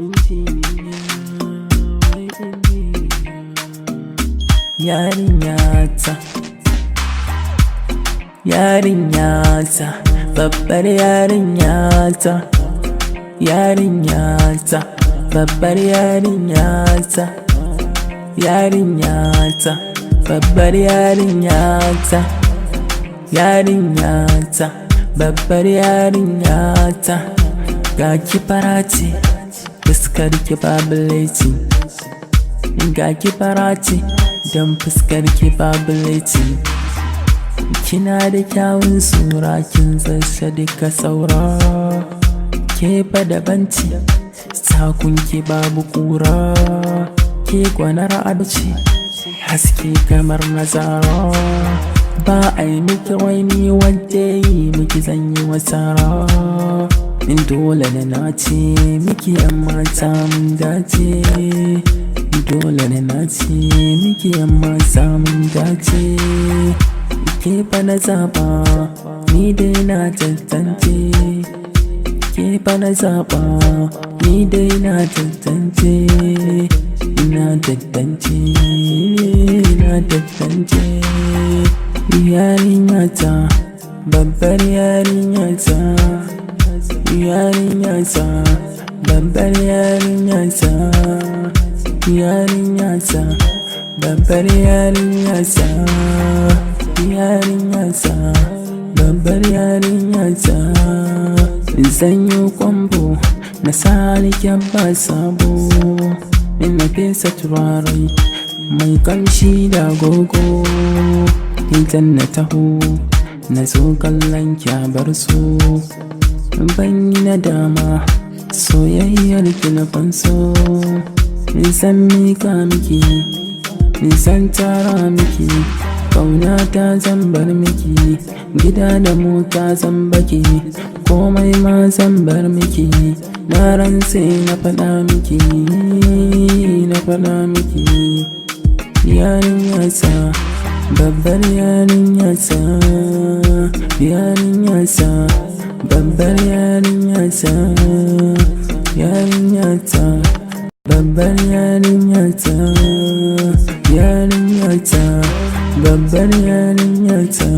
Injiniya, wai injiniya. Yarinya ta, yarinya ta, babbar yarinya ta, yarinya ta, babbar yarinya ta, yarinya ta, babbar yarinya ta, yarinya ta, babbar yarinya ta. Ga ki fara ce, fuskar ki babu laifi. Ga ki fara ce, don fuskar ki babu laifi. Kina da kyawun sura, kin zarce duka saura. Ke fa daban ce, takunki babu kura. Ke gwanar ado ce, haske kamar nazara. Ba a yi miki wani wanda yi miki zan yi wasara. In dole na nace miki, yan mata, mun dace. Dole na nace miki, yan mata, mun dace. Ke fa na zaba, ni dai na tantance. Ke fa na zaba, ni dai na tantance. Na tantance, na tantance. Yarinya ta, babbar yarinya ta, yarinya ta, babbar yarinya ta, yarinya ta, babbar yarinya ta, yarinya ta, babbar yarinya ta. Zan yi kwambo na sa alkyabba sabo, ina fesa turare mai kamshi da agogo. Idan na taho na zo kallon kyabar su, ban yi nadama, soyayyar ki na fanso. Zan mika miki, zan tara miki, kauna ta zan bar miki, gida da mota zan baki, komai ma zan bar miki. Na rantse, na faɗa miki, na faɗa miki. Yarinya ta, babbar yarinya ta, yarinya ta, babbar yarinya ta, yarinya ta, babbar yarinya ta, yarinya ta, babbar yarinya ta.